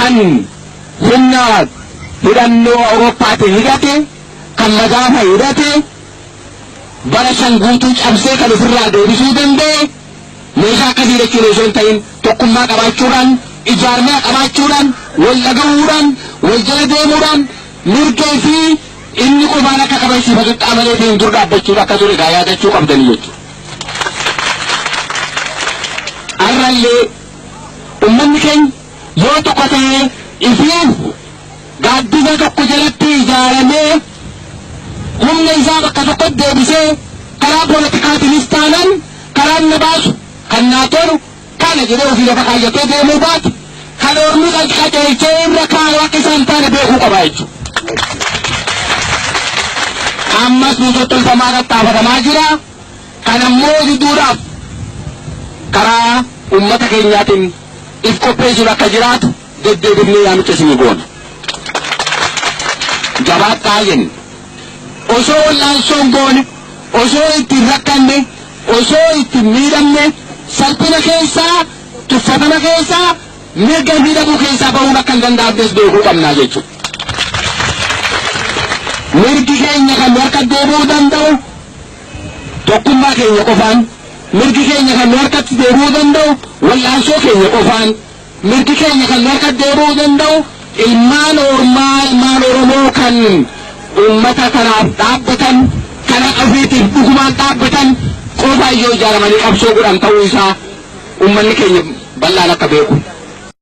Kan humna hidhannoo Awurooppaatiin hidhate, kan madaafa hidhate, bara 5 guutuu cabsee kan ofirraa deebisuu danda'e, meeshaa akkasii jechuun osoo hin ta'in tokkummaa qabaachuudhaan, ijaarmaya qabaachuudhaan, wal dhagahuudhaan, wal jala deemuudhaan mirgee fi inni qofaan akka kabachiifatutti amaleetiin dur dhaabbachuun akka ture egaa yaadachuu qabdanii jechuudha. Har'allee uummanni keenya yoo tokko ta'ee ifiif gaaddisa tokko jalatti ijaaramee humna isaa bakka tokkotti deebisee karaa poolitikaatiinis taanan karaan na baasu kan naa tolu kana jedhee ofii lafa kaayyatee deemuu baate kan ormi qajeelchee irra kaa'u akka isaan taane beekuu qaba jechuudha. Ammas nu tottolfamaa tattaafatamaa jira. Kan ammoo diduudhaaf karaa uummata keenyaatiin if qopheessuun akka jiraatu deddeebifnee yaamicha isinii goona. Jabaadhaa jenna. Osoo wal'aansoon goone, osoo ittiin rakkanne, osoo ittiin miidhamne, salphina keessaa, tuffatama keessaa, mirga miidhamuu keessaa bahuun akka hin danda'amnes beekuu qabnaa jechuudha. Mirgi keenya kan nu harka deebi'uu danda'u tokkummaa keenya qofaan, mirgi keenya kan nu harkatti deebi'uu danda'u wal'aansoo keenya qofaan, mirgi keenya kan nu harkatti deebi'uu danda'u ilmaan ormaa, ilmaan Oromoo kan uummata kanaaf dhaabbatan, kana ofiitiif dhugumaan dhaabbatan qofa yoo ijaaramanii qabsoo godhan ta'uu isaa uummanni keenya bal'aan akka beeku.